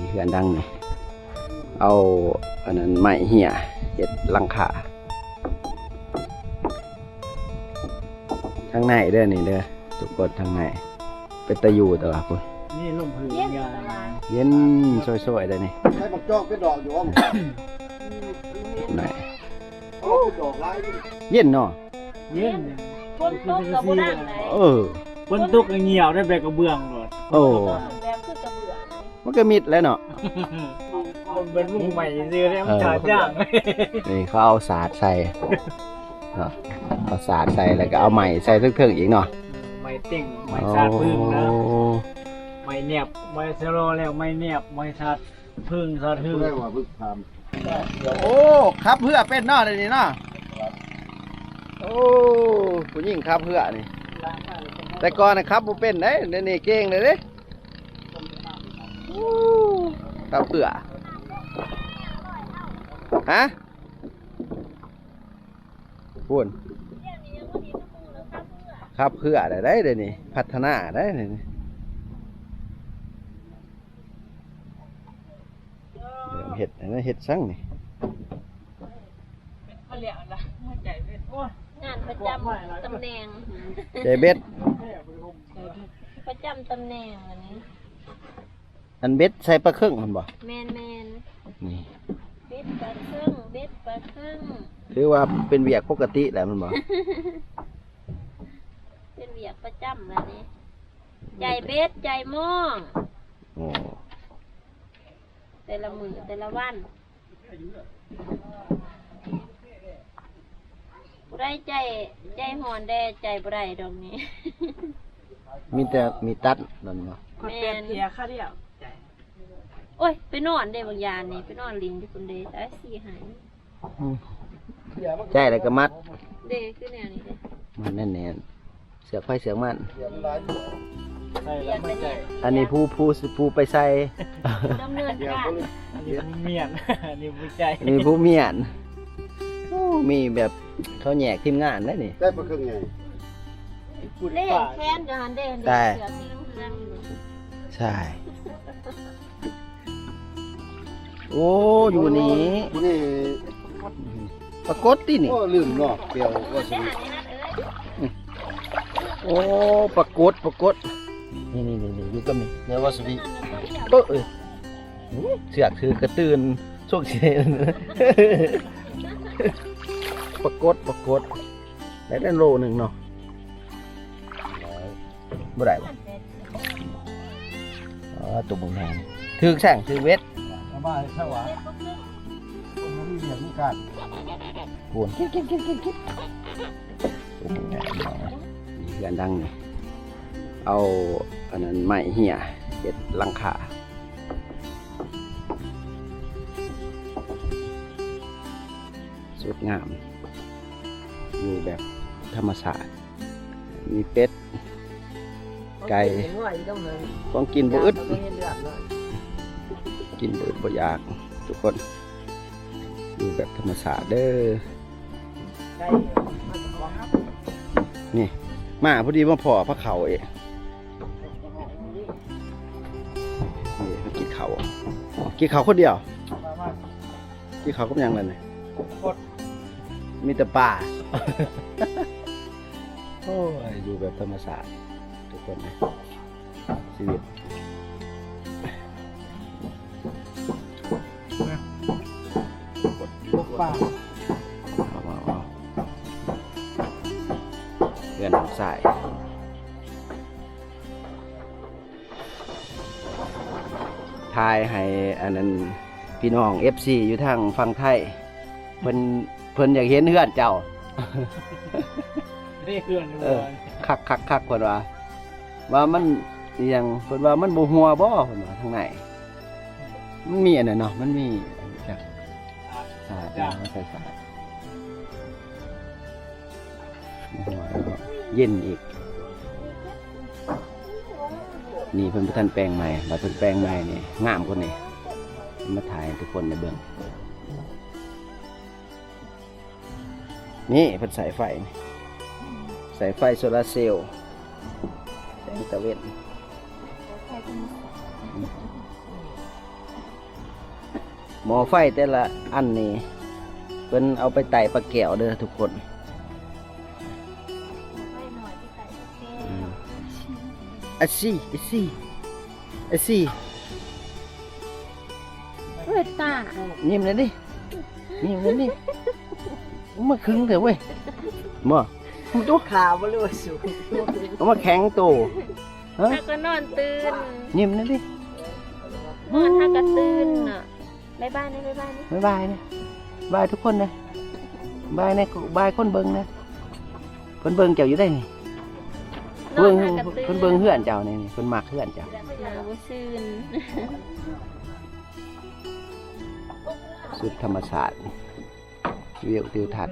ເຮືອນຫຼັງນີ້ ເອົາອັນນັ້ນໄມ້ເຫື່ອເຮັດຫຼັງຄາ ທາງໃນເດີນີ້ເດີທຸກຄົນ ທາງໃນເປັນຕາຢູ່ແຕ່ວ່າພຸ້ນ ນີ້ລົມຜຶ້ງ ເຢັນ ເຢັນຊ່ອຍໆ ເດີນີ້ ໃສ່ບັກຈອກເປັນດອກຢູ່ ນະ ໂອ້ ເປັນດອກຫຼາຍ ເຢັນເນາະ ເຢັນ ຝົນຕົກກໍບໍ່ດັງໃດ ເອີ ຝົນຕົກກໍຫຍ້ຽວໄດ້ແບບກະເບື້ອງໂລດ ໂອ້ ແບບຄືກະເບື້ອງ ມັນກໍມິດແຫຼະເນາະ ມັນເປັນມຸງໃໝ່ຊື່ໆເດ້ ເອີ ມັນຈາຈ້າງ ນີ້ເຂົາເອົາສາດໃສ່ເນາະ ເອົາສາດໃສ່ ແລ້ວກໍເອົາໄມ້ໃສ່ເທິງໆອີກເນາະ ໄມ້ເຕັງ ໄມ້ສາດຜຶ້ງນະ ໂອ້ ໄມ້ແນບ ໄມ້ຊະລໍແລ້ວ ໄມ້ແນບ ໄມ້ສາດ ເພິ່ງສາດຫຶ ຜູ້ໃດວ່າເພິ່ງຖາມ ໂອ້ ຂັບເຮືອເປັນເນາະ ດຽວນີ້ເນາະ ໂອ້ ຜູ້ຍິງຂັບເຮືອນີ້ ແຕ່ກ່ອນນະຂັບບໍ່ເປັນເດ້ ດຽວນີ້ເກັ່ງເລີຍເດ້ ໂອ້ ຂັບເຮືອ ຮະ ພຸ້ນ ຂັບເຮືອໄດ້ ດຽວນີ້ພັດທະນາໄດ້ ດຽວນີ້ ເຮັດ ອັນນັ້ນເຮັດສັງນີ້ ເຂົາເອີ້ນວ່າງານປະຈຳຕຳແໜ່ງ ໃຈເບັດ ປະຈຳຕຳແໜ່ງອັນນີ້ ອັນເບັດໃສ່ປາເຄິງຫັ້ນບໍ່? ແມ່ນໆ ນີ້ ເບັດປາເຄິງ ເບັດປາເຄິງ ຖືວ່າເປັນວຽກປົກກະຕິແລ້ວແມ່ນບໍ່? ເປັນວຽກປະຈຳແລ້ວນີ້ ໃຈເບັດ ໃຈມອງ ໂອ້ ແຕ່ລະມື້ແຕ່ລະວັນ ຜູ້ໃດໃຈ ໃຈຮ້ອນແດ່ ໃຈບໍ່ໄດ້ດອກນີ້ ມີແຕ່ມີຕັດນັ້ນເນາະ ຂ້ອຍແປດເທື່ອຄາດຽວ ໂອ້ຍ ໄປນອນເດ້ບາງຢ່າງນີ້ ໄປນອນຫຼິ້ນຢູ່ພຸ້ນເດ້ ຕາຍຊິໃຫ້ ອືມ ໃຈແລ້ວກໍມັດ ເດ້ ຄືແນວນີ້ເດ້ ມັດແໜ້ນໆ ເຊືອກໃຜເຊືອກມັນ ໃສ່ແລ້ວມັນໃຈ ອັນນີ້ຜູ້ ຜູ້ ຜູ້ໄປໃສ່ ດຳເນີນການ ອັນນີ້ຜູ້ມ້ຽນ ອັນນີ້ຜູ້ໃຈ ອັນນີ້ຜູ້ມ້ຽນ ໂອ້ ມີແບບເຂົາແຍກທີມງານໄດ໋ນີ້ ໄດ້ປາເຄິ່ງໃຫຍ່ ເດ້ ແຂນກໍຫັ້ນເດ້ ຕາຍ ເສື້ອສີເຫຼືອງ ໃຊ່ ໂອ້ ຢູ່ນີ້ ນີ້ ປາກົດຕິນີ້ ໂອ້ ລືມເນາະ ແກ້ວວ່າຊິ ໂອ້ ປາກົດ ປາກົດ ນີ້ໆໆ ຢູ່ກັບນີ້ ແລ້ວວ່າຊິ ເອີ ເອີ ເຊືອກຖືກະຕື່ນ ຊ່ວງຊິ ປາກົດ ປາກົດ ໄດ້ແຕ່ໂລໜຶ່ງເນາະ ບໍ່ໄດ້ບໍ່? ອໍ ຕົວບັກໃຫຍ່ ຖືກແຊງ ຖືກເບັດ ສະບາຍຊະຫວາ ຄົນບໍ່ມີວຽກມີການ ໂຫ ກິນ ກິນ ກິນ ກິນ ກິນ ຕົວບັກໃຫຍ່ ເຮືອນຫຼັງນີ້ ເອົາອັນນັ້ນໄມ້ເຫື່ອເຮັດຫຼັງຄາ ສົດງາມ ຢູ່ແບບທຳມະຊາດ ມີເປັດ ໄກ່ ຂອງກິນບໍ່ອຶດ ກິນບໍ່ອຶດບໍ່ຢາກ ທຸກຄົນ ຢູ່ແບບທຳມະຊາດເດີ ນີ້ ມາພໍດີມາພໍ້ພາເຂົ້າອີກ ນີ້ ກິນເຂົ້າ ກິນເຂົ້າຄົນດຽວ ກິນເຂົ້າກັບຫຍັງລະນີ້? ມີແຕ່ປາ ໂອ້ຍ ຢູ່ແບບທຳມະຊາດ ທຸກຄົນເອີຍ ຊີວິດ ປາ ເອົາ ເອົາ ເອົາ ເຮືອນນ້ອງຊາຍ ຖ່າຍໃຫ້ອັນນັ້ນ ພີ່ນ້ອງເອັຟຊີຢູ່ທາງຝັ່ງໄທ ເພິ່ນ ເພິ່ນຢາກເຫັນເຮືອນເຈົ້າ ເດ້ເຮືອນ ເອີ ຄັກໆໆ ເພິ່ນວ່າ ວ່າມັນອີ່ຫຍັງ ເພິ່ນວ່າມັນບໍ່ຮົ່ວບໍ່ ເພິ່ນວ່າທາງໃນ ມັນມີອັນນັ້ນເນາະ ມັນມີ ສາດ ສາດ ໃສ່ສາດ ເຢັນອີກ ນີ້ເພິ່ນບໍ່ທັນແປງໃໝ່ ບັດເພິ່ນແປງໃໝ່ນີ້ງາມກວ່ານີ້ ມາຖ່າຍໃຫ້ທຸກຄົນໄດ້ເບິ່ງ ນີ້ເພິ່ນສາຍໄຟ ສາຍໄຟໂຊລາເຊວ ແສງຕາເວັນ ອືມ. ໝໍ້ໄຟແຕ່ລະອັນນີ້ ເພິ່ນເອົາໄປໄຕ່ປາແກ້ວເດີທຸກຄົນ. ອາຊີ ອາຊີ ອາຊີ ເອີ ຕາ ຍິ້ມແດ່ດິ ຍິ້ມແດ່ດິ. ມາຄຶງແທ້ເວີຍ ບໍ່ ມາຕຸ ຂາບໍ່ຮູ້ວ່າສູງ ເອົາມາແຂງໂຕ ຮະ ຫາກໍນອນຕື່ນ ຍິ້ມແດ່ດິ ນອນຫາກໍຕື່ນເນາະ. ບາຍບາຍແດ່ ບາຍບາຍແດ່ ບາຍບາຍແດ່ ບາຍທຸກຄົນແດ່ ບາຍແດ່ ບາຍຄົນເບິ່ງແດ່. ເພິ່ນເບິ່ງເຈົ້າຢູ່ໄດ໋ນີ້ ເບິ່ງ ເພິ່ນເບິ່ງເຮືອນເຈົ້ານີ້ ເພິ່ນມັກເຮືອນເຈົ້າ ໜາວຊື່ນ ສຸດທຳມະຊາດ ວິວທິວທັດ.